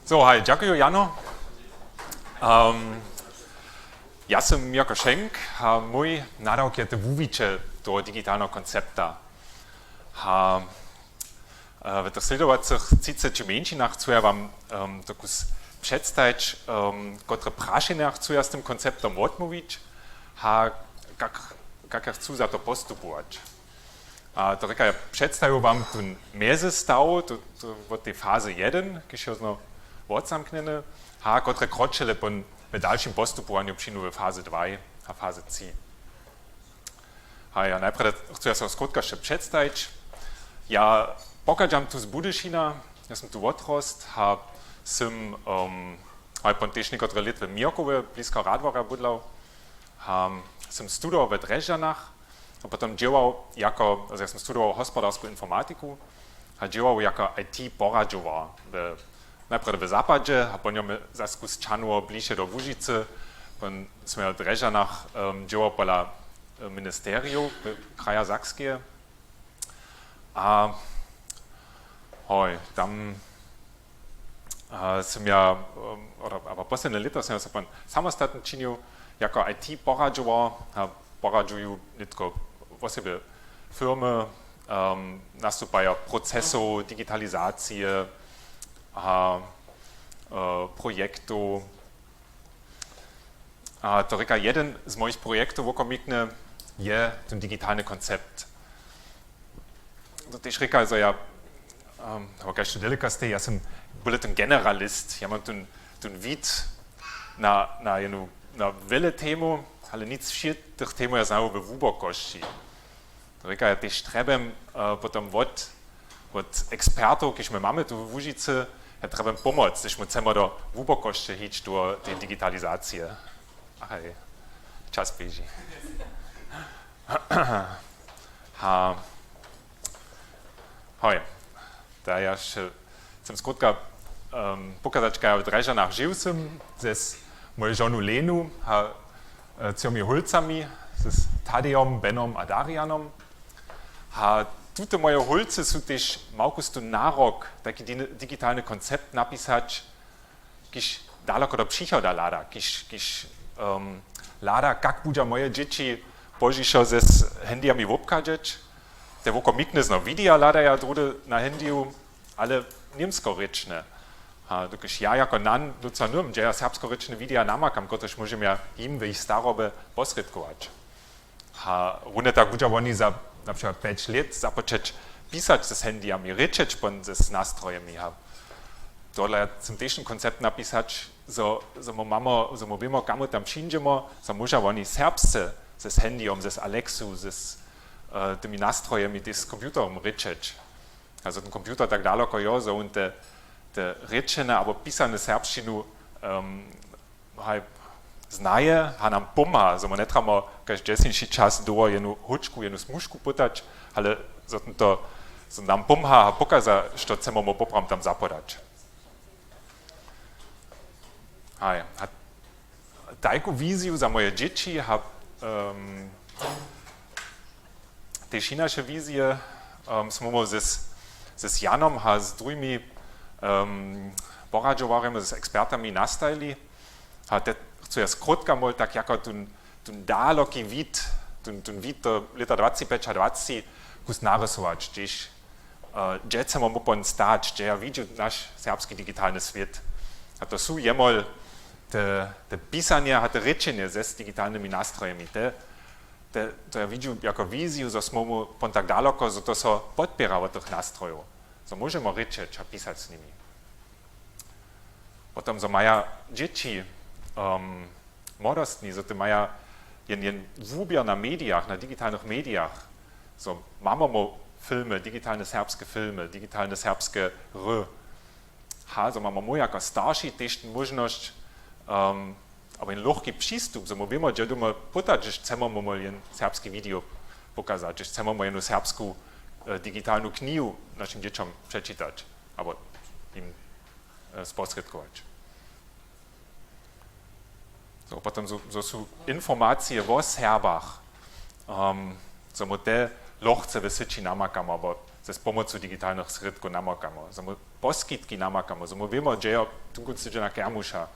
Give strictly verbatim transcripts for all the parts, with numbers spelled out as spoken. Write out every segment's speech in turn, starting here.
So, haj, dźakuju, Jano. Um, ja sym Mirko Schenk a mój nadawk je te wuwiće toho digitalneho koncepta. A e, w tych slědowacych třiceći mjeńšinach chcu ja wam um, to kus předstajić, um, kotre prašenja chcu ja z tym konceptom wotmołwić a kak, kak ja chcu za to postupować. A to rěka, ja předstaju wam tón mjezystaw, to, to wot tej fazy jedyn, kiž jo znow wotzamknjeny, a kotre kročele pon w dalšim postupowanju přinu we fazy dwaj a fazy tři. A ja najprjedy chcu ja so skrótka hišće předstajić. Ja pochadźam tu z Budyšina, ja sym tu wotrost a sym um, haj pon tež někotre lět w Měrkowje blisko Radworja bydlał. Um, sym studował we Drježdźanach a potom dźěłał jako, also ja sym studował hospodarsku informatiku a dźěłał jako I T poradźowar w, najprjedy w Zapadźe a po njom zas kus čanuło bliže do Łužicy. Pon sym ja w Drježdźanach um, dźěłał pola e, ministerijow, e, kraja Sakskeje. A hoj, tam a, sym ja, um, oder, abo poslednje lěto sym ja so pon samostatny činił jako I T poradźowar a poradźuju nětko wosebje firmy, um, nastupajo procesow, digitalizacije a e, projektow. A to rěka, jeden z mojich projektow wokomiknje je ten digitalny koncept. To tež rěka, zo ja, um, abo kaž to deleka stej, ja sym byle ten generalist, ja mam ten, ten wid na, na jednu, na wjele temu, ale nic wšě tych temow ja znaju we hłubokosći. To rěka, ja tež trjebam uh, potom wot, wot ekspertow, kiž my mamy tu w Łužicy, ja trjebam pomoc, hdyž my chcemy do hłubokosće hić do tej digitalizacije. Ach hej, čas běži. Ha. Hoj, da ja hišće chcem skrótka um, pokazać, kaj ja w Drježdźanach žił sym z moju žonu Lenu a e, třomi hólcami, z Tadejom, Benom a Darianom. A tute moje hólcy su tež małku z tu narok, taki digitalny koncept napisać, kiž daloko do přichoda hlada, kiž, kiž um, hlada, kak budźa moje dźěći pozdźišo z handyjami wobchadźeć. Te wokomiknje znow wideja hladaja druhdy na handyju, ale němskorěčne. A dokelž ja jako nan docyła nym, hdźe ja serbskorěčne wideja namakam, kotrež móžem ja jim w jich starobje posrědkować. A runje tak budźa woni za na přikład pjeć lět započeć pisać z handyjami, rěčeć pon z nastrojemi. A tohodla ja chcem tež ten koncept napisać, zo, zo my mamy, zo my wěmy, kam my tam přińdźemy, zo móža woni serbsce z handyjom, z Alexu, z uh, tymi nastrojemi, tež z computerom rěčeć. A zo ten computer tak daloko jo, zo wón te, te rěčene abo pisane serbšćinu um, haj, znaje a nam pomha, zo my njetrjebamy kaž dźesniši čas dołho jednu hóčku, jednu smužku pytać, ale zo tón to, zo nam pomha a pokaza, što chcemy mu poprawom tam zapodać. Haj, a tajku wiziju za moje dźěći a um, tež hinaše wizije um, smy móhł z, z Janom a z druhimi um, poradźowarjemi, z ekspertami nastajili. A te chcu ja skrótka móhł tak jako tón, tón daloki wid, tón, tón wid do lěta dwacci pjećadwacci kus narysować, hdźež uh, hdźe chcemy mu pon stać, hdźe ja widźu naš serbski digitalny swět. A to su jemol te, te pisanje a te rěčenje z digitalnymi nastrojemi. Te, te, to ja widźu jako wiziju, zo smy mu pon tak daloko, zo to so podpěra wot tych nastrojow, zo móžemy rěčeć a pisać z nimi. Potom zo maja dźěći um, młodostni, zo te maja jen, jen wuběr na medijach, na digitalnych medijach, zo mamy mu filmy, digitalne serbske filmy, digitalne serbske hry. Ha, zo mamy mu jako starši tež móžnosć um, abo jen lochki přistup, zo mu wěmy, hdźe doma pytać, hdźež chcemy mu jen serbski video pokazać, hdźež chcemy mu jednu serbsku uh, digitalnu knihu našim dźěćom přečitać abo jim uh, sposrědkować. So, potom zo, zo su informacije wo Serbach, um, zo mu te lochce w syći namakamy abo z pomocu digitalnych srědkow namakamy, zo mu poskitki namakamy, zo my wěmy, dźe jo tón kónc tydźenja kermuša,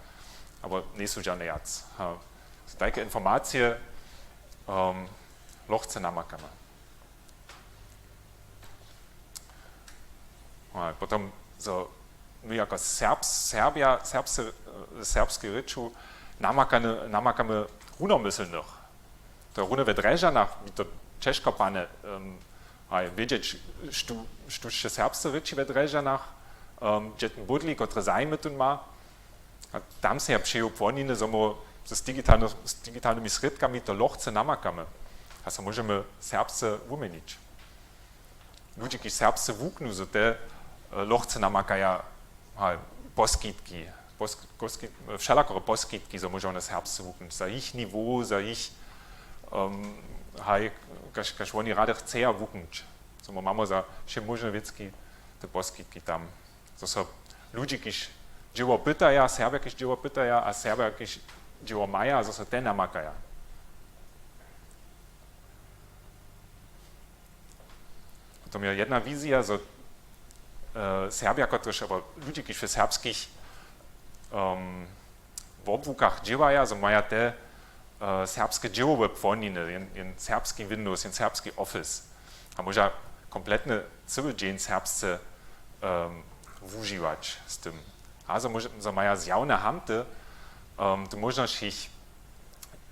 abo njejsu žane wjac. Ha. Tajke informacije, um, lochce namakamy. A potom, zo my jako Serbs-, Serbja, Serbsce, serbskej rěču namakamy, namakamy runomyslnych. To rune we Drježdźanach, mi to ćežko pane, um, a wědźeć, štó, štó sće serbsce rěči we Drježdźanach, um, dźe tón bydli, kotre zajimy tón ma. A tam se ja přeju płoniny, zo my z digitalno-, z digitalnymi srědkami to lochce namakamy. A so móžemy serbsce wuměnić. Ludźi, kiž serbsce wuknu, zo te, e, lochce namakaja, ha, poskitki, posk-, poskit-, e, wšelakore poskitki, zo móža wone serbsce wuknyć, za jich nivo, za jich, um, haj, kaž, kaž woni rady chceja wuknyć. Zo my mamy za wše móžne wěcki te poskitki tam. Zo so ludźi, kiž dźěło pytaja, Serbja, kiž dźěło pytaja a Serbja, kiž dźěło maja, zo so te namakaja. Potom je jedna wizija, zo, e, Serbja, kotryž, abo ludźi, kiž w serbskich, em, wobłukach dźěłaja, zo maja te, e, serbske dźěłowe płoniny, jen, jen serbski Windows, jen serbski Office. A móža kompletny cyły dźeń serbsce, em, wužiwać z tym. A zo móž-, zo maja zjawne hamty, em, tu móžnosć jich,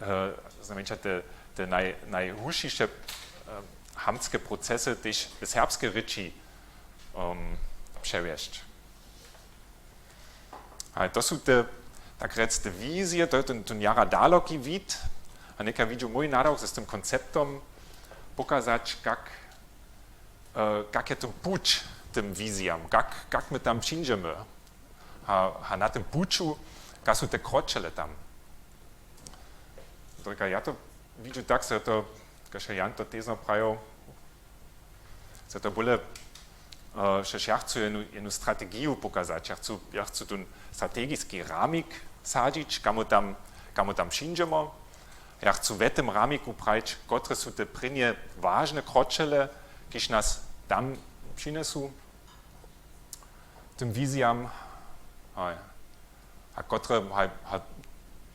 e, znajmjenša te, te naj-, najhušiše, em, hamtske procesy tež w serbskej rěči, em, přewjesć. Ale to su te, tak rjec, te wizije, to je ten, ten jara daloki wid. A někaj widźu mój nadawk z tym konceptom pokazać, kak, e, kak je ten puć tym wizijam, kak, kak my tam přińdźemy. A, a na tym puću, kak su te kročele tam. Drika, ja to widźu tak, zo je to, kaž je Jan to tezno prajił, zo to bóle, e, štož ja chcu jednu, jednu strategiju pokazać. Ja chcu, ja chcu ten strategiski ramik sadźić, kamo tam, kamo tam přińdźemy. Ja chcu w tym ramiku prajić, kotre su te prěnje wažne kročele, kiž nas tam přinjesu, tym wizijam. Haj. A kotre, haj, haj,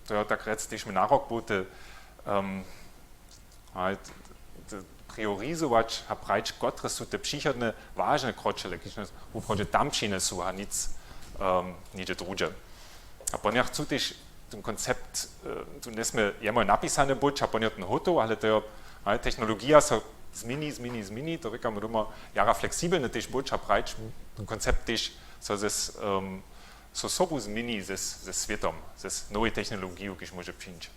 to je tak rjec, tež mi narok był, te, em, haj, t-, t-, priorizować a prajić, kotre su te přichodne wažne kročele, kiž nas woprawdźe tam přinjesu a nic, em, nihdźe druhdźe. A poněwag chcu tež ten koncept, e, tu njesmě jemoj napisany być a poněwag ten hotow, ale to je, ale technologija so změni, změni, změni, to rěkamy doma, jara fleksibelny tež być a prajić, ten koncept tež so ze, em, so sobu změni ze, ze swětom, ze nowej technologiju, kiž móže přińć.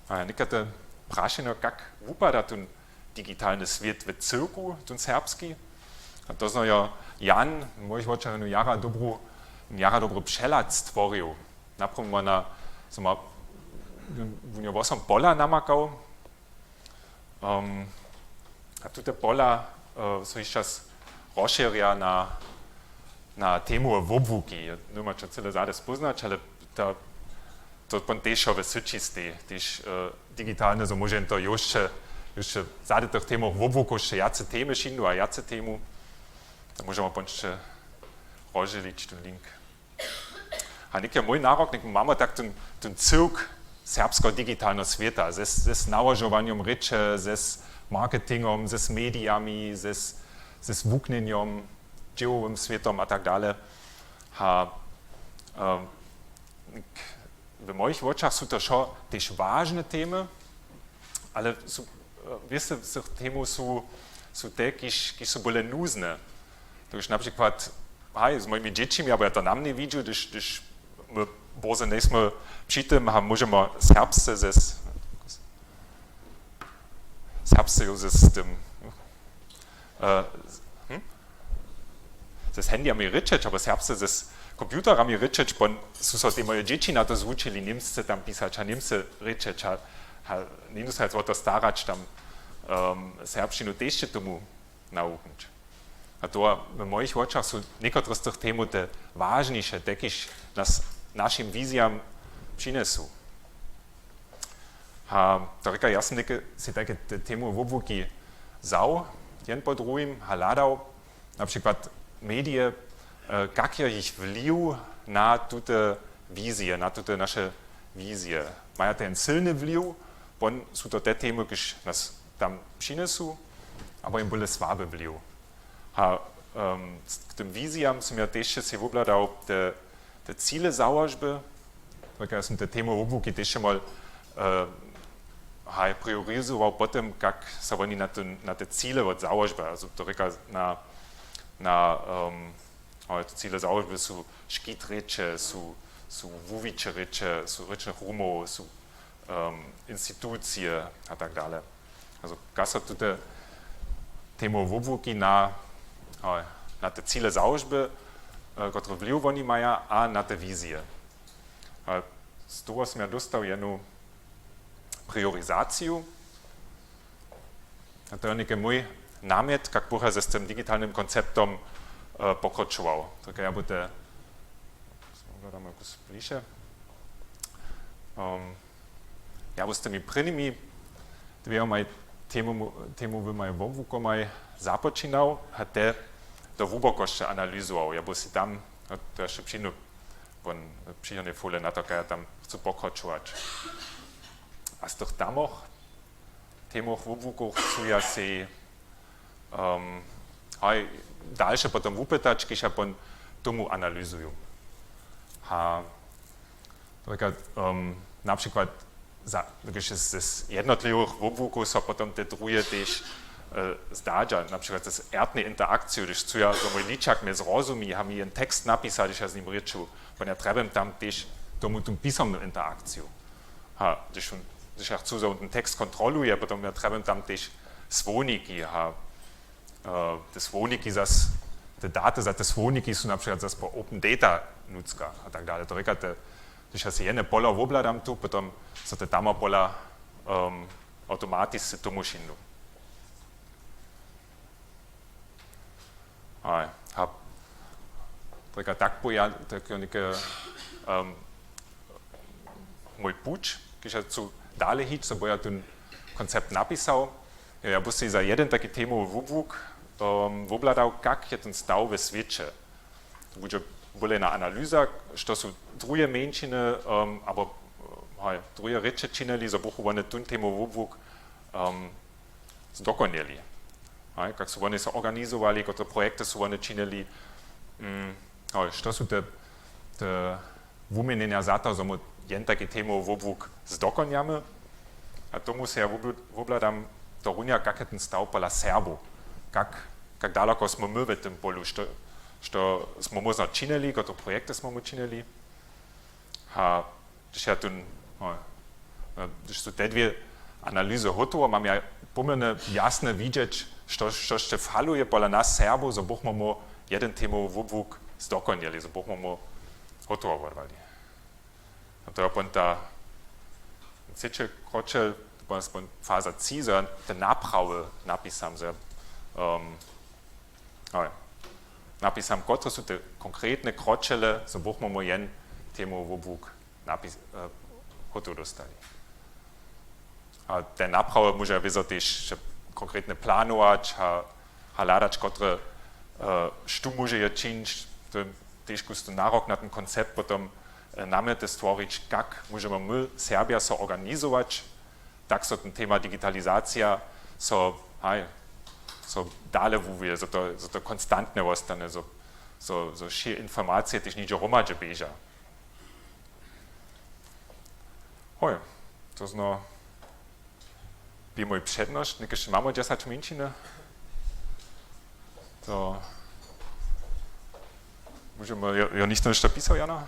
A někajte prašenja, kak wupada ten digitalny swět w cyłku, ten serbski? A to znajomje Jan w mojich wočach jara dobru, jara dobry přehlad stworił. Naprěmje na, so ma, wón je wosom pola namakał. Em, a tute pola, e, so hišće raz rozšěrja na, na temu wobłuki. Nima će cyle zady spóznać, ale ta, to pon tež so w syći stej, tež, e, digitalne, zo móže to jeszcze, jeszcze zady tych temow wobłukow, jeszcze wjace temy, šindu a wjace temu. To móžemy pon jeszcze rozdźělić, ten link. A někaj mój narok, někaj mamy tak ten, ten cyłk serbskeho digitalneho swěta, ze, ze nałožowanjom rěče, ze marketingom, ze medijami, ze, ze wuknjenjom, dźěłowym swětom a tak dale. A, e, k-, w mojich wočach su to wšo tež wažne temy, ale su, e, wěste z tych temow su, su te, kiž, kiž su bóle nuzne. Hdyž na přikład, haj, z mojimi dźěćimi, abo ja to na mnje widźu, hdyž, hdyž my bórze njejsmy při tym, a móžemy serbsce ze, serbsce jo ze, z tym, e, z-, hm? Ze handyjami rěčeć, abo serbsce ze computerami rěčeć, bo su so te moje dźěći na to zwučili, němsce tam pisać a němsce rěčeć a, a njenusac wo to starać, tam, em, serbšćinu tež tomu nawuknyć. A to w mojich wočach su někotre z tych temow te wažniše, te kiž nas našim wizijam přinjesu. A to rěka, ja sym něke, sej tajke te-, temowe wobłuki wzał, jen po druhim hladał, na přikład medije, e, kak je jich wliw na tute wizije, na tute naše wizije. Maja ten sylny wliw, pon su to te temy, kiž nas tam přinjesu, abo jim byle słaby wliw. A, em, k tym wizijam sym ja tež sej wobhladał te, te cile załožby, tak ja sym te temy wobłuki tež mol, e, haj, priorizował po tym, kak se woni na te, na te cile wot załožby, also to rěka na, na, em, ale te cile załožby su škit rěče, su, su wuwiće rěče, su rěčnych rumow, su, em, institucije a tak dale. Also, kaž so tute temy wobłuki na, e, na te cile załožby, e, kotre wliw woni maja, a na te wizije. A z toho sym ja dóstał jednu priorizaciju. A to je něke mój namjet, kak bych ja z tym digitalnym konceptom, e, pokročował. Tak ja by te, hladam jakož bliže. Em, ja by z tymi prěnimi dwěmaj temu-, temowymaj wobłukomaj započinał, a te do hłubokosće analyzował. Ja by si tam, no, to je jeszcze přińdu, won, přichodnej fole na to, kaj ja tam chcu pokročować. A z tych tamoch temow wobłukow chcu ja sej, em, haj, dalše potom wupytać, kiž ja pon tomu analyzuju. A tak, em, na přikład za, kiž z, z jednotliwych wobłukow so potom te druhe tež, e, zdadźa, na přikład z rtnej interakciju, kiž chcu ja, zo mój ličak mje zrozumi, a mi jen tekst napisa, kiž ja z nim rěču, pon ja trjebam tam tež tomu tu pisomnu interakciju. A hdyž, hdyž ja chcu, zo ten tekst kontroluje, potom ja trjebam tam tež słowniki, a, e, te słowniki zas, te daty za te słowniki su na přikład zas po Open Data nutřka a tak dale. To rěka, te, hdyž ja sej jedne polo wobhladam tu, potom so te tamo pola, em, awtomatisce tomu přińdu. Haj, a tak, tak by ja, tak je něke, em, mój puć, kiž ja chcu dale hić, zo by ja ten koncept napisał. Ja, ja by sej za jeden taki temowy wobłuk, em, wobhladał, kak je ten staw we swěće. To budźe bóle na analyza, što su druhe mjeńšiny, em, abo, haj, druhe rěče činili, zo bychu wone tón temowy wobłuk, em, zdokonjeli. Haj, kak su wone so organizowali, kotre projekty su wone činili, mm, haj, što su te, te wuměnjenja za to, zo my jen taki temowy wobłuk zdokonjamy. A tomu sej ja wobl-, wobhladam to runja, kak je ten staw pola Serbow, kak, kak daloko smy my w tym polu, što, što smy móžno činili, kotre projekty smy my činili. A hdyž ja tu, no, no, hdyž su te dwě analyzy hotowe, mam ja poměrnje jasne widźeć, što, što sće faluje pola nas Serbow, zo bychmy móhł jeden temowy wobłuk zdokonjeli, zo bychmy móhł hotowe wodłali. A to je pon ta třeće kročel, to je pon faza tři, zo ja te naprawy napisam, zo ja, em, ale napisam, kotre su te konkretne kročele, zo bychmy móhł jen temowy wobłuk napis-, e, hotow dóstali. A te naprawy móže wězo tež konkretnje planować a, a hladać, kotre, e, štó móže je čińć, to je tež kustu narok na ten koncept, potom, e, namjety stworić, kak móžemy my, Serbja, so organizować, tak so ten tema digitalizacija so, haj, so dale wuwije, zo to, zo to konstantne wostanje, zo, zo, zo wšě informacije tež něhdźe hromadźe běža. Hoj, to zno bi mój přednošk, někež mamy dźesać mjeńšiny. To móžemy, jo, jo, něchtó něšto pisał, Jana?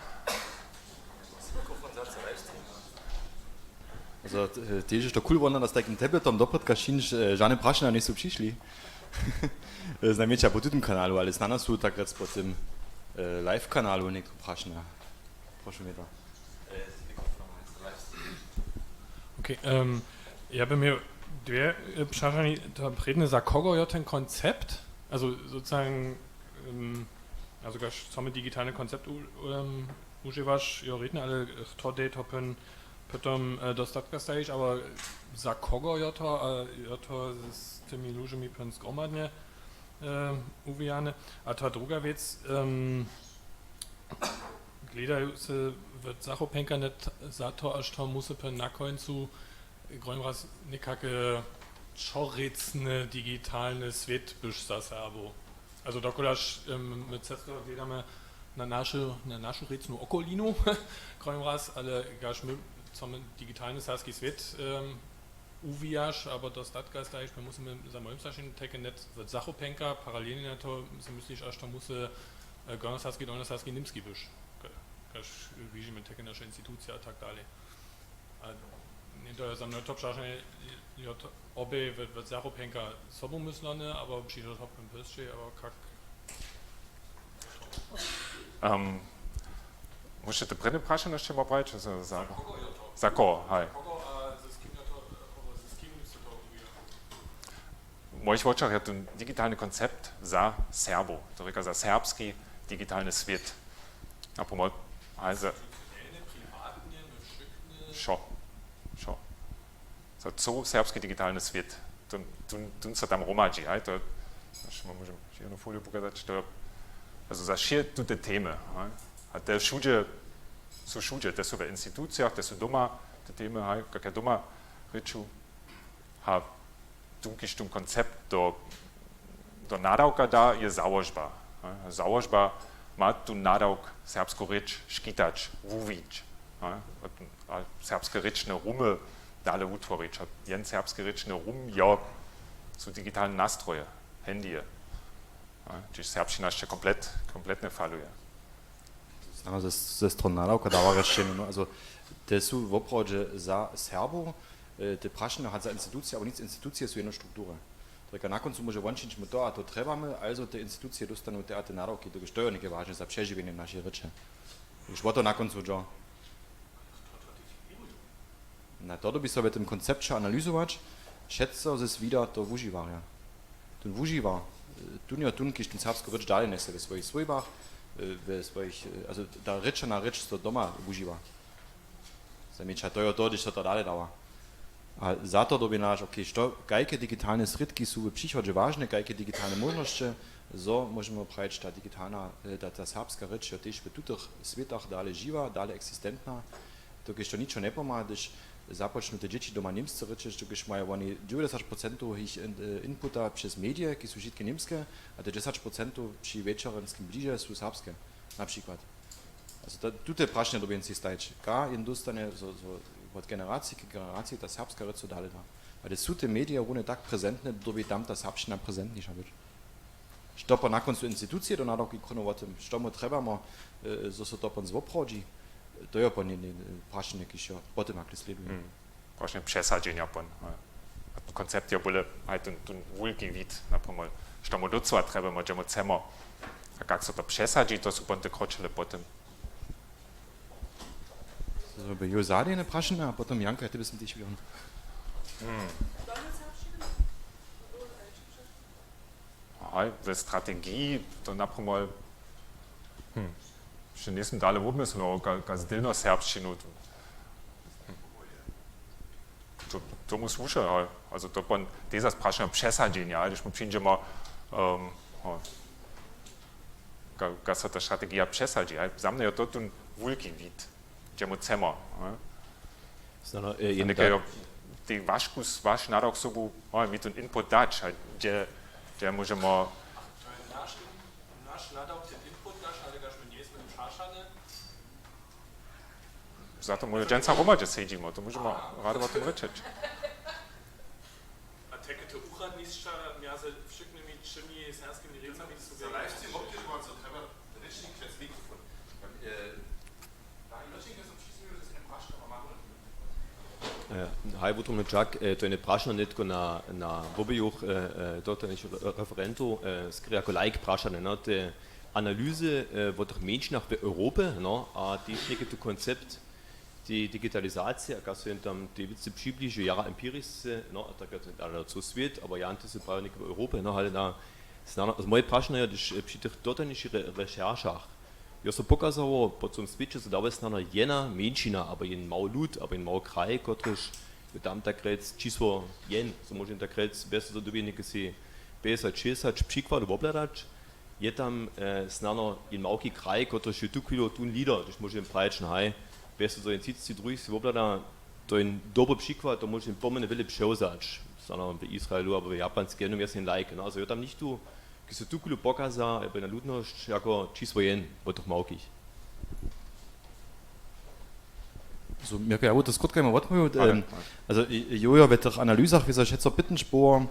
Za, e, tež to cool, wona z takim tabletom doprědka, čimž, e, žane prašenja njejsu přišli. E, znajmjeńša po tutym kanalu, ale snano su tak rjec po tym, e, live kanalu někotry prašenja. Prošu, Meta. Okay, ähm, ja bym měł dwě, e, přažani, to prědne, za kogo je ten koncept? Also sozusagen, ähm, also kaž samy digitalny koncept u-, ähm, užiwaš, jo, rědne, ale chto dej to pyn, Potom e, dostatka stajiš, ale za kogo jo to, a jo to z tymi ludźemi pon zgromadnje e, uwijane. A ta druga wěc, um, gledajo se w zachopenka net za to, aż to musy pon na końcu grojmraz někake čorěcny digitalny swět byš za Serbow. Also dokulaž um, my cesto gledamy na našu, na našu rěcnu okolinu, grojmraz, ale kaž my, co my digitalny serbski swět um, uwijaš, abo dostatka stajiš, my musimy za mojim staršenju teke net w zachopenka, paralelnje na to, se mysliš, až to musy e, gornjoserbski, dolnjoserbski, nimski byš. Ka- Kaž wižimy teke naše institucije a tak dalej. A nie to je za mnje to přašanje, jo to obej w, w zachopenka sobomyslone, abo přišel to pon pěsćej, abo kak? Um, Móžete prědne prašanje hišće mal prajić? Za, za, za koho? Haj. Kogo a z kim jo to, kogo z kim se to uwija? W mojich wočach je to digitalny koncept za Serbow, to rěka za serbski digitalny swět. Na pomoc, haj, za, Institucionelny, privatnje, my wšyknje. Wšo. Wšo. Za coł serbski digitalny swět. Tón, tón, tón so tam hromadźi, haj, to, až ma móžem jednu foliju pokazać, to, also za wšě tute temy, haj. A te wšudźe, su wšudźe, te su w institucijach, te su doma, te temy, haj, kak ja doma rěču. A tón, kiž tón koncept do, do nadawka da, je załožba. Haj. Załožba ma tón nadawk serbsku rěč škitać, wuwić. Haj. A serbske rěčne rumy dale wutworić. A jen serbske rěčne rum jo, su digitalne nastroje, handyje. Haj. Hdźež serbšćina hišće komplet, kompletnje faluje. Snano ze, ze strony nadawka dawa rješenje, no, also te su woprawdźe za Serbow, e, te prašenja hač za institucije, abo nic, institucije su jedno struktury. To rěka, na kóncu móže won čińć, my to a to trjebamy, also te institucije dóstanu te a te nadawki, dokelž to jo něke wažne za přežiwjenje našeje rěče. Dokelž wo to na kóncu dźo. Na to dyrbi so w tym koncepće analyzować, wšetco z wida to wužiwarja. Tón wužiwar, e, tón jo tón, kiž tón serbsku rěč dale njese we swojich swójbach, e, we swojich, e, also ta rěčana rěč so doma wužiwa. Zajimniće, to jo to, hdyž so to dale dawa. A za to dyrbja naš, okay, što, kajke digitalne srědki su w přichodźe wažne, kajke digitalne móžnosće, zo móžemy prajić, ta digitalna, e, ta, ta serbska rěč jo tež w tutych swětach dale žiwa, dale eksistentna. Dokelž to ničo njepomha, hdyž započnu te dźěći doma němsce rěčeć, dokelž maja woni dźewjećdźesać procentow jich in-, e, inputa přez medije, ki su wšitke němske, a te dźesać procentow při wječorjenskim bliže su serbske, na přikład. Also to, tute prašenja dyrbja jen sej stajić. Ka jen dóstanje, zo, zo wot generacije k generacije ta serbska rěč so dale da. A hdyž su te medije runje tak prezentne, dyrbja tam ta serbšćina prezentniša być. Što po na kóncu institucije do nadawki krónu wo tym, što my trjebamy, e, zo so to pon zwoprawdźi, to jo pon jedne prašenje, kiž jo potom hakle slěduje. Hmm. Prašenje přesadźenja pon, haj. A ten koncept jo bóle, haj, ten, ten wulki wid, na pomol, što my docyła trjebamy, hdźe my chcemy. A kak so to přesadźi, to su pon te kročele potom. To by jo zadejne prašenje, a potom Janka, ty bys mi tež wjel. Hmm. Haj, we strategiji to napromoj, hm, hišće njejsym dale wobmyslił, ka, ka zdylno serbšćinu. To, tomu słuša, haj. Also to pon, te zas prašenja přesadźenja, haj, hdyž my přińdźemy, um, haj, ka, ka so ta strategija přesadźi, haj. Za mnje je to ten wulki wid, hdźe my chcemy, haj. Snano, e, a jen někaj da- jo, tej waš kus, waš nadawk sobu, haj, mi ten input dać, haj, hdźe, hdźe móžemy. To je naš, naš nadawk, ten input daš, ale kaž my njejsmy prašane. Za to móže dźensa hromadźe sedźimy, to móžemy rady wo tym rěčeć. A teke te wuradnišća mjazy wšědnymi třěmi serbskimi rěcami su za live stream wobkedźbować, zo trjeba rěčnik přez mikrofon. E, E, haj, wutrobny Jack, e, to je njeprašano nětko na, na wobejoch, e, e, dotalnich re-, referentow, e, skerje jako laik prašane, no, te analyzy, e, wo tych mjeńšinach w Europje, no, a tež něke tu koncept tej digitalizacije, a kaž so jen tam tej wěcy přibliži, jara empirisce, no, a tak je to dale co swět, abo Jan, ty sy prajił něke w Europje, no, ale na, snano, z moje prašanje, hdyž, e, při tych dotalnichich re-, rešeršach, Jo so pokazało po całym swěće, zo dawa snano jedna mjeńšina abo jen mały lud abo jen mały kraj, kotryž je tam tak rjec čisło jen, zo móžem tak rjec, bjez zo dyrbi něke sej pjećdźesat šěsćdźesat přikładow wobhladać, je tam snano jen małki kraj, kotryž je tuchwilu tón leader, hdyž móžem prajić, no haj, bjez zo jen třiceći druhich sej wobhlada, to je jen dobry přikład, to móžem pomjene wjele přewzać, snano w Izraelu abo w Japanskej, jednym je sej jen lajk, no a zo jo tam něchtó, kiž so tuchwilu pokaza abo jedna ludnosć jako čisło jen wot tych małkich. So, Mirko, ja bu to skrótkaj mal wotmołwił. Ale, ale. Also, jo, jo, w tych analyzach wězo wšetco pytnyć było,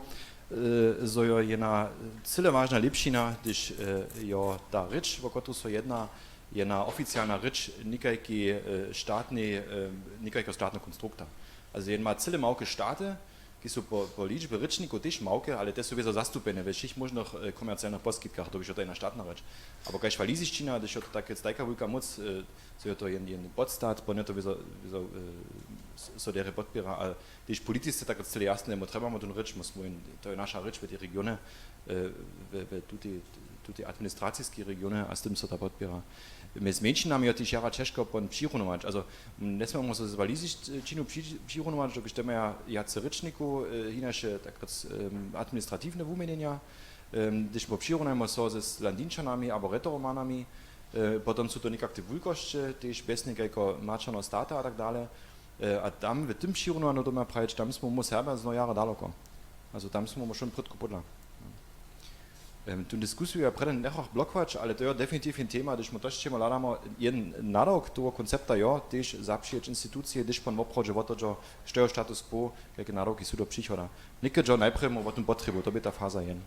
zo jo jedna cyle wažna lěpšina, hdyž jo ta rěč, wo kotru so jedna, jedna oficialna rěč někajki statnej, někajkeho statneho konstrukta. Also jen ma cyle małke staty, kiž su po ličbje rěčnikow tež małke, ale te su wězo zastupjene we wšěch móžnych komercialnych poskitkach, to běše to jedna statna rěč. Abo kaž walizišćina, hdyž jo to tak rjec tajka wulka móc, zo jo to jen podstat, po nje to wězo, so derje podpěra a tež politisce tak rjec cyle jasne, my trjebamy tón rěč, my smy jen, to je naša rěč we tej regionje, we tutej, tutej administraciskej regionje a z tym so to podpěra. Mjez mjeńšinami jo tež jara ćežko pon přirunować, also njesměrmy so z walizišćinu přirunować, dokelž te maja wjace rěčnikow, hinaše tak rjec administratiwne wuměnjenja. Hdyž my přirunajmy so z Landinčanami abo Retoromanami, potom su to někak te wulkosće tež bjez někajkeho maćerneho stata a tak dale. A tam w tym přirunowaniu to ma prajić, tam smy my serbja znow jara daloko. Also tam smy my wšón prědko pódla. Tón diskusiju ja prjedy njechach blokować, ale to jo definitiv jen tema, hdyž my to sćěmo hladamy, jen nadawk toho koncepta jo tež zapřijeć institucije, hdyž pon woprawdźe wothodźo, što jo status quo, kajke nadawki su do přichoda. Někedy jo najprjedy wo tym potrjebu, to bě ta faza jen.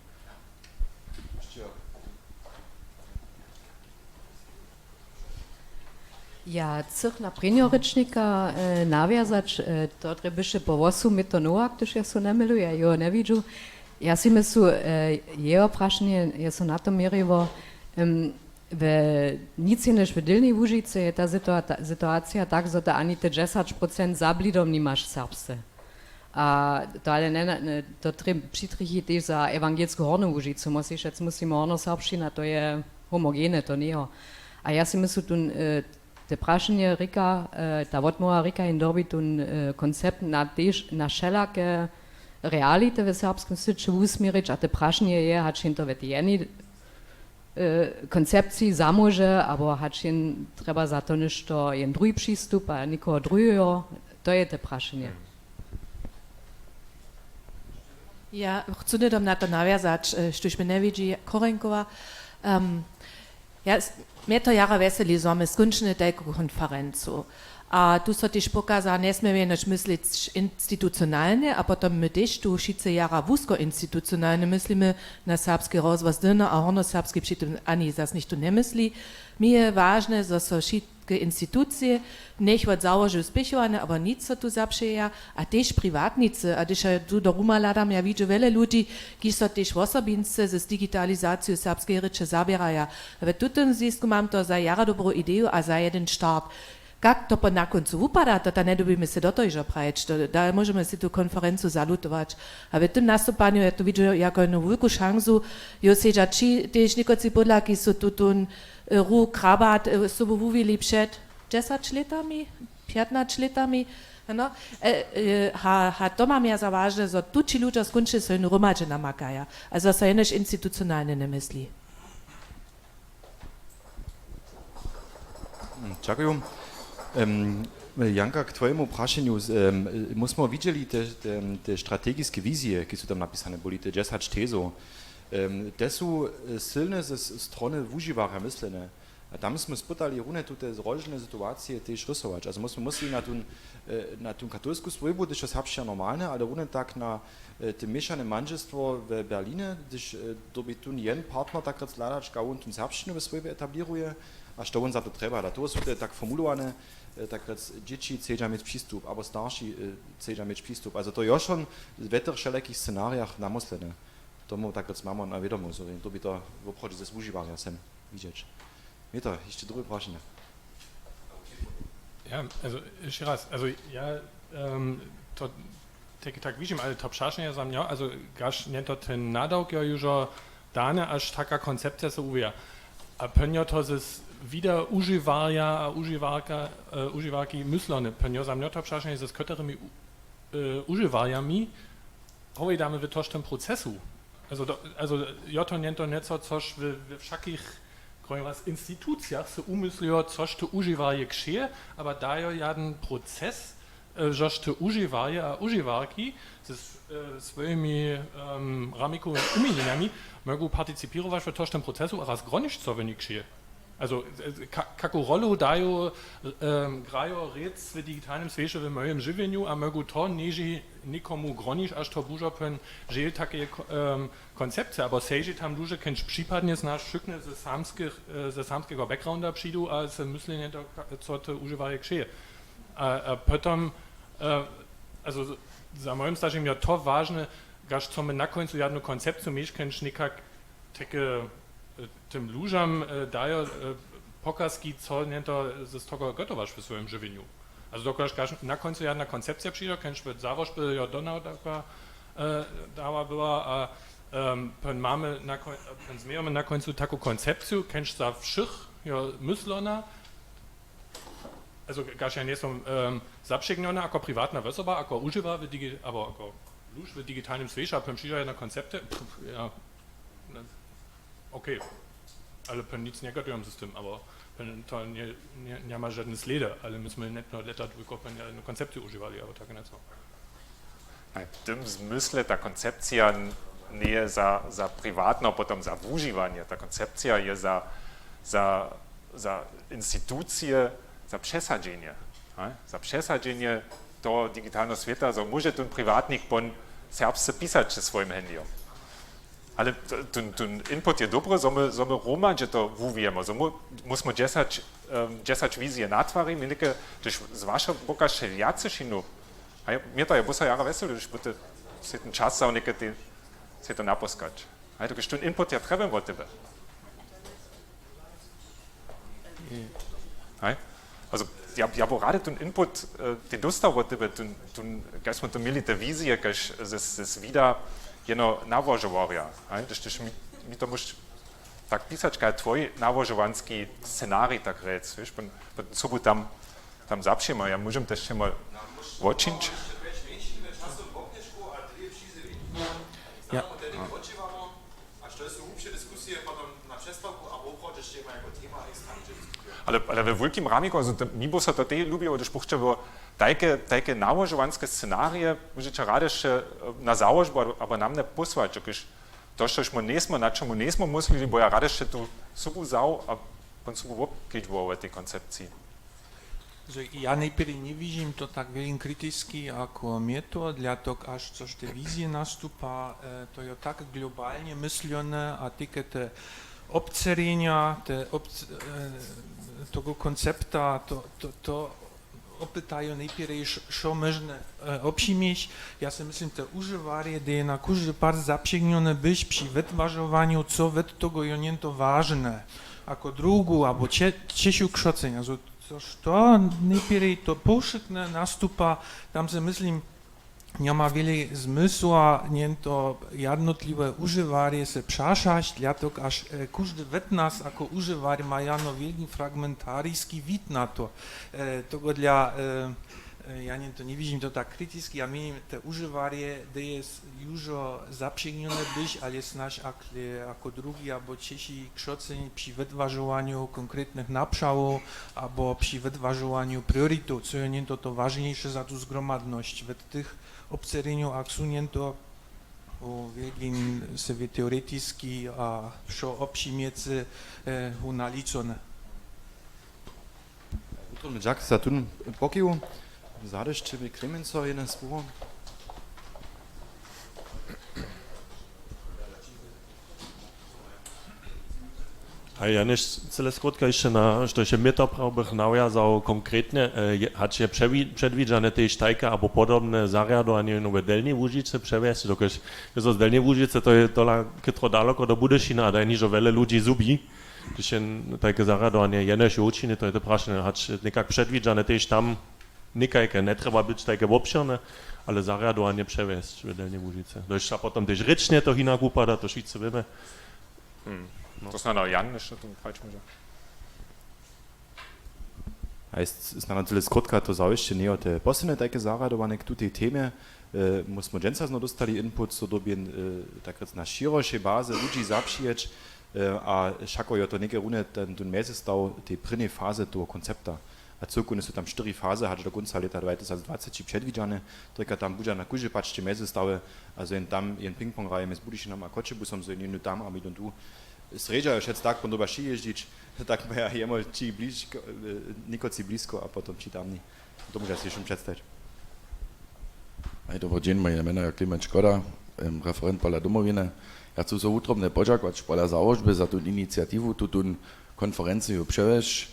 Ja chcych na prěnjeho rěčnika nawjazać, to drje běše po wosum, je to Nowak, hdyž ja so njemylu, ja jeho njewidźu. Ja sej myslu, jeho prašenje je so na to měriło, we nic jenož w Delnjej Łužicy je ta situacija tak, zo to ani te dźesać procent za blidom nimaš serbsce. A to ale nje, to trě-, přitrjechi tež za ewangelsku Hornu Łužicu, móhł sej šec, musimy, hornoserbšćina to je homogene, to njejo. A ja sej myslu, tón, te prašenje rěka, ta wotmołwa rěka jen dyrbi tón koncept na tež, na wšelake reality w serbskim syće wusměrić a te prašenje je, hač jen to we tej jednej koncepciji zamóže, abo hač jen trjeba za to něšto, jen druhi přistup a někoho druheho, to je te prašenje. Ja chcu hnydom na to nawjazać, štóž mje njewidźi, Korenkowa. Ja, mje to jara wjeseli, zo mamy skónčeny tajku konferencu. A tu so tež pokaza, njesměmy jenož myslić institucionalnje, a potom my tež tu wšitcy jara wuskoinstitucionalnje myslimy na serbski rozhłos Delnja a Hornjoserbski, při tym ani zas něchtó njemysli. Mi je wažne, zo so wšitke institucije, njech wot załožow spěchowane, abo nic so tu zapřejeja, a tež priwatnicy, a hdyž ja tu do Ruma hladam, ja widźu wjele ludźi, kiž so tež wosobinsce z digitalizaciju serbskeje rěče zaběraja. A w tutym zwisku mam to za jara dobru ideju a za jedyn start. Kak to po na kóncu wupada, to ta njedobimy sej do toho hižo prajić, to da, móžemy sej tu konferencu zalutować. A w tym nastupanju ja to widźu jako jednu wulku šansu, jo sedźa ći, tež někotři pódla, kiž su tutón ruch, krabat sobu wuwili před dźesać lětami, pjatnaće lětami. Ano. Ha, ha, to mam ja za wažne, zo tu ći ludźo skónčnje so jenu hromadźe namakaja a zo so jenož institucionalnje njemysli. Dźakuju. Janka, k twojemu prašenju, my smy widźeli te strategiske wizije, kiž su tam napisane, byli te dźesać tezow. Te su sylne ze strony wužiwarja myslene. A tam smy spytali runje tute zrožene situacije tež rysować. Also my smy mysleli na tón, na tón katolsku swójbu, hdyž je serbšćina normalne, ale runje tak na te měšane mandźelstwo w Berlinje, hdyž dyrbi tón jen partner tak rjec hladać, kaž wón tón serbšćinu we swójbje etablěruje a što wón za to trjeba. A toho su te tak formulowane, tak rjec, dźěći chcedźa měć přistup abo starši chcedźa měć přistup. Also to je jo wšón we tych wšelakich scenarijach namyslene. Tomu tak rjec mamy na wědomje, zo dyrbi to woprawdźe ze wužiwarja sem widźeć. Měta hišće druhe prašenje? Ja, also hišće raz, also ja to tak, tak widźim, ale to prašenje za mnje, also kaž nje to ten nadawk jo južo dane, až taka koncepcija so uwija. A pjenjo to z Wida užiwarja a užiwarka, e, užiwarki myslony. Pjenjo za mnjo to přašanje, z kotrimi u- e, užiwarjami howidamy w toštym procesu. Also, do, also jo to njento njeco, což w, we wszakich, krojim was, institucijach se umyslijo, což to užiwarje kšeje, aba dajo jaden proces, e, žož to užiwarje a užiwarki ze s- e, swojimi, em, ramikowymi uměnjenjami mogu participirować w toštym procesu a raz gronić, co w nich kšeje. Also, e, ka- kaku rolu daju, em, grajo rěc w digitalnym swěće w mojim žiwjenju a mogu to něži někomu gronić, až to bužo pon žel takeje ko- em, koncepcije, abo sejži tam duže, kenž připadnje z nas wšuknje ze samskich, e, ze samskeho backgrounda přidu a se myslenje, do ka- co to užiwarje kšeje. A, a potom, e, also, za mojim staženjem je to wažne, kaž co my na końcu jednu koncepciju měš, kenž někak teke, e, tym lužam, e, dajo, e, pokazki, co njento z toho gotowaš w swojim žiwjenju. Also dokelž kaž na końcu jedna koncepcija přišła, kenž by załož by jo dona taka, e, dała była a, em, pon mamy na koń- pon změjemy na końcu taku koncepciju, kenž za wszych jo myslona, also kaž ja njesom, em, zapřegnjona jako privatna wosoba, jako užiwa w digi- abo jako luž w digitalnym swěće, a pon přišła jedna koncepty, pff, ja, ne, okay, ale pon nic njegotujem z tym, abo pon to nje, nje, njema žadne slědy, ale my smy netno lěta dwójko pon jednu koncepciju užiwali, abo tak njeco. A w tym zmysle ta koncepcija n- njeje za, za privatno, potom za wužiwanje. Ta koncepcija je za, za, za institucije, za přesadźenje. Ne? Za přesadźenje toho digitalneho swěta, zo móže ten privatnik pon serbsce pisać ze swojim handyjom. Ale t- ten, ten input je dobry, zo my, zo my hromadźe to wuwijemy. Zo mu, musmy dźesać, em, dźesać wizije natwari, my něke, hdyž z waszeho boka še wjace šinu, a je, mje to je busa jara wjesele, hdyž budźe sej ten čas za něke te, sej to naposkać. A je to, hdyž ten input ja trjebam wot tebe. Haj? Also, ja, ja był rady ten input, e, te dostał wot tebe, ten, ten, kaž smo to měli, te wizije, kaž ze, ze swida jeno nałožowarja. Haj? Hdyž, hdyž mi, mi to móž tak pisać, kaj twój nałožowanski scenarij, tak rjec, wieš, pon, pon sobu tam, tam zapřijemy. Ja móžem tež mal wočińć. Ja. A što je su hłubše diskusije potom na přestawku abo woprawdźe sće jako tema eksterne diskutujemy? Ale, ale we wulkim ramiku, also to, mi by so to tej lubiło, hdyž bych chćeł tajke, tajke nałožowanske scenarije, móžeće rady sće, e, na załožbu abo, abo na mne posłać, jakož to, štož my njejsmy, na čemu njejsmy myslili, bo ja rady sće tu sobu wzał a pon sobu wobkedźbował w tej koncepciji. Zo ja nejprjedy njewidźim to tak wjelin kritiski jako mje to, dljatok, až což te wizije nastupa, e, to je tak globalnje mysljone a tike te obcerjenja, te obc-, e, tego koncepta, to, to, to opytaju nejprjedy, š- šo móžne, e, obšimić. Ja se myslim, te užiwarje, dej na kóždy pad zapřegnjone być při wetwažowanju, co wot tego je njento wažne, jako druhu abo če- češu křocenja. Zo- Což to nejprjedy to powšitne nastupa, tam se, myslim, njema wjele zmysła njento jednotliwe užiwarje se přašać, dljatok, až, e, kóždy wot nas jako užiwarj ma jano wjelki fragmentariski wid na to. E, togodla, e, e, ja njento njewidźim to tak kritiski, ja měnim, te užiwarje, dej je s- južo zapřegnjone być, ale snaž akle jako druhi abo ćeši křoceń při wetwažowanju konkretnych napřahow abo při wetwažowanju prioritow, co je njento to wažniše za tu zgromadnosć wot tych obcerjenjow, ak su njento wo wjelkim se w teoretiski a wšo obšimjecy, e, hu nalicone. Kulturny dźak za tón pokiw. Zady sće bě Klemenco jedne słowo. A ja něž cyle skrótka hišće na, što hišće mě to prawo bych nawjazał konkretnje, e, je- hač je přewi- předwidźane tež tajke abo podobne zarjadowanje w Delnjej Łužicy přewjesć, dokelž je to z Delnjej Łužicy, to je tola chytro daloko do Budyšina a da je nižo wjele ludźi zhubi. Hdyž je tajke zarjadowanje jenož je wučinjene, to je to prašenje, hač někak předwidźane tež tam někajke, njetrjeba być tajke wobšěrne, ale zarjadowanje přewjesć w Delnjej Łužicy. Dož a potom tež rěčnje to hinak wupada, to wšitcy wěmy. Hmm. No. To snano Jan jeszcze tu prawić móže. Haj, s-, snano cyle skrótka to zawěsće njejo te poslednje tajke zarjadowane k tutej temje. E, my smo dźensa znow dóstali input, so dyrbjeń, e, tak rjec na šěrošej baze ludźi zapřijeć, e, a wšako jo to něke runje ten, ten mjezystaw tej prěnjej faze toho koncepta. A cyłkownje su tam štyri faze, hač do kónca lěta dwatysacdwaceći předwidźane, to je tam budźa na kóždej pačce mjezystawje, a zo jen tam jen ping-pong hraje mjez Budyšinama a Choćebusom, zo jen jónu tam a my jdom tu. Srjedźa je wšetc tak, potom dyrba wšě jězdźić, tak maja jemo ći bližko, e, někoci blisko a potom ći tamni. To móža sej wšón předstajić. Haj, dobry dźeń, moje mjeno je Kliment Škoda, em, referent pola Domowiny. Ja chcu so wutrobnje podźakować pola załožby za tu iniciatiwu, tutón konferenciju přewjesć.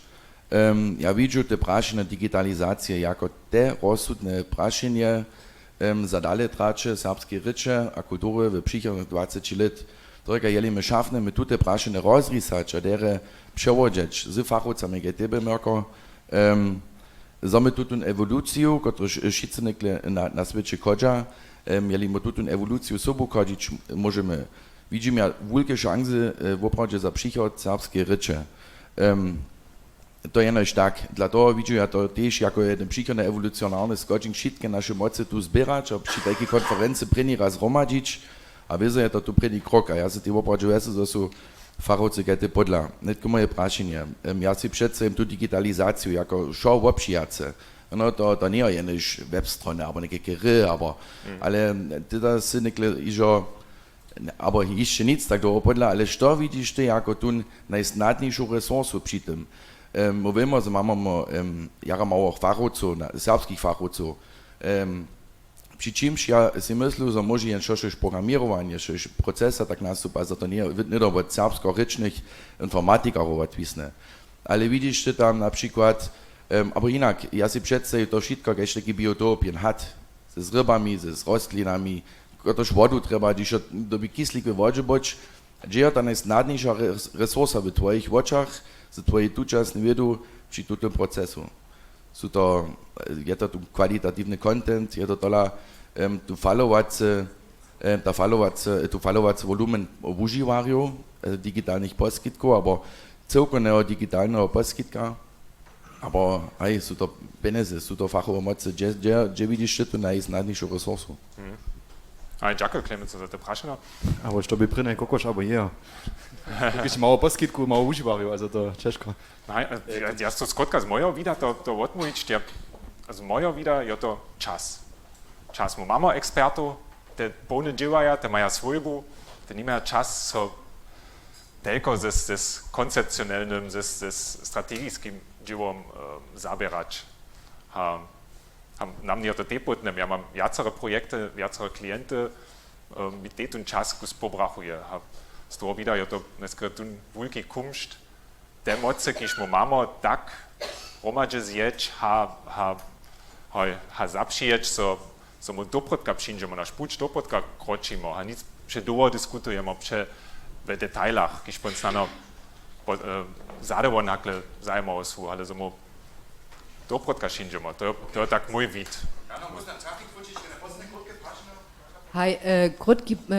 Em, ja widźu te prašenje digitalizacije jako te rozsudne prašenje, em, za dale traće serbskeje rěče a kultury w přichodnych dwaceći lět. Tohodla, jeli my šafnjemy tute prašenje rozrisać a derje přewodźeć z fachowcami, kaž tebe, Myrko, em, zo my tutón ewoluciju, kotruž wšitcy někle na, na swěće chodźa, em, jeli my tutón ewoluciju sobu chodźić móžemy, widźimy ja wulke šansy, e, woprawdźe za přichod serbskeje rěče. Em, To je jenož tak. Dla toho widźu ja to tež jako jedyn přichodny ewolucionarny schodźiń, wšitke naše mocy tu zběrać a při tajkej konferency prěni raz zhromadźić. A wězo je to tu prěni krok. A ja sej tej woprawdźe wjesy, zo su fachowcy kaž te podla. Nětko moje prašenje. Em, ja sej předstajim tu digitalizaciju jako wšo wopřijace. No to, to njeje jenož web strony abo někajke hry, abo, ale teda sy někle hižo Abo hišće nic tak dołho podla, ale što widźiš ty jako tón najsnadnišu resursu při tym? Em, my wěmy, zo mamy, em, jara mało fachowcow, na, serbskich fachowcow. Em, při čimž ja sej myslu, zo móže jen šošož programěrowanje, šošož procesa tak nastupa, zo to nje, njedobro wot serbskorěčnych informatikarjow wotwisne. Ale widźiš ty tam na přikład, em, abo jinak, ja sej předstajił to wšitko kaž tajki biotop, jen had z, z rybami, z, z rostlinami, kotryž wodu trjeba, hdyž jo dyrbi kislik we wodźe być, hdźe jo ta najsnadniša re-, resursa w twojich wočach, z twojej tučasnej wědu při tutym procesu? Su to, je to tu kwalitatiwny content, je to tola, em, tu falowace, e, ta falowace, e, tu falowacy wolumen wužiwarjow, e, digitalnych poskitkow abo cyłkowneho digitalneho poskitka, abo haj, su to pjenjezy, su to fachowe mocy, hdźe, hdźe, hdźe widźiš ty tu najsnadnišu resursu? Mhm. Haj, dźakuj, Klemenco, za te prašenja. Abo što by prěnje kokoš abo jejo? Kiž mało poskitkow, mało wužiwarjow, also to ćežko. Haj, e, ja, ja to skrótka z mojeho wida to, to wotmóhlić, ja, z mojeho wida je to čas. Čas. My mamy expertow, te połny dźěłaja, te maja swójbu, te nimaja čas so telko ze, ze koncepcionelnym, ze, ze strategiskim dźěłom, e, zaběrać. A, a nam je to tepłotnym. Ja mam wjacore projekty, wjacore klienty, e, mi te tón čas kus pobrachuje. A z toho wida je to dneska tón wulki kumšt, te mocy, kiž my mamy, tak hromadźe zjeć, ha, ha, hoj, ha zapřijeć, so, so my doprědka přińdźemy, naš puć doprědka kročimy, ha nic předołho diskutujemy, prze, w detailach, kiž pon snano po, e, zadołho nakle zajimało su, ale so my doprědka přińdźemy. To je, to je tak mój wid. Haj, e, krótki, e,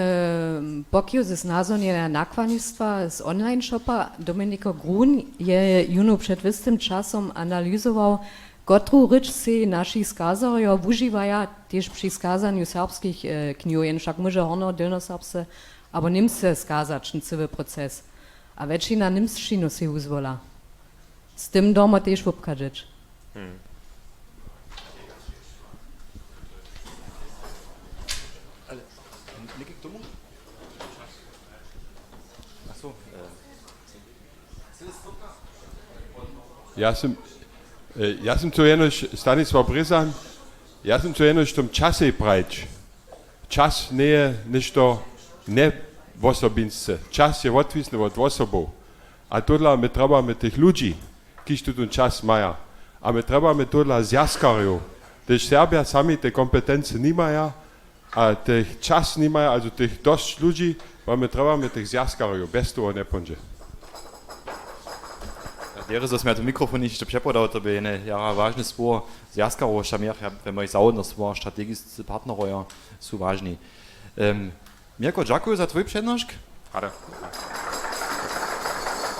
pokiw z nazhonjenja nakładnistwa z online-shopa. Dominiko Grun je jónu před wěstym časom analyzował, kotru rěč sej naši skazarjo wužiwaja tež při skazanju serbskich, e, knihow, jen wšak móže hornodylnoserbsce abo němsce skazać ten cyły proces. A wjetšina němsčinu sej wuzwola. Z tym dyrmo tež wobchadźeć. Hmm. Ale někaj k tomu? Ach so, e. Ja sym, e, ja sym chcył jenož, Stanisław Brězan, ja sym chcył jenož w tym časej prajić. Čas njeje něšto njewosobinsce. Čas je wotwisny wot wosobow. A tohodla my trjebamy tych ludźi, kiž tutón čas maja. A my trjebamy tohodla zwjazkarjow. Hdyž Serbja sami te kompetency nimaja a tych čas nimaja, also tych dosć ludźi, a my trjebamy tych zwjazkarjow. Bjez toho njepóńdźe. Derje, zo smy ja ten mikrofon hišće přepodał, to bě jene jara wažne słowo. Zwjazkarjow, wšak my we mojich zawodnych słowach strategiscy partnerojo su wažni. Em, Mirko, dźakuju za twój přednošk. Rady.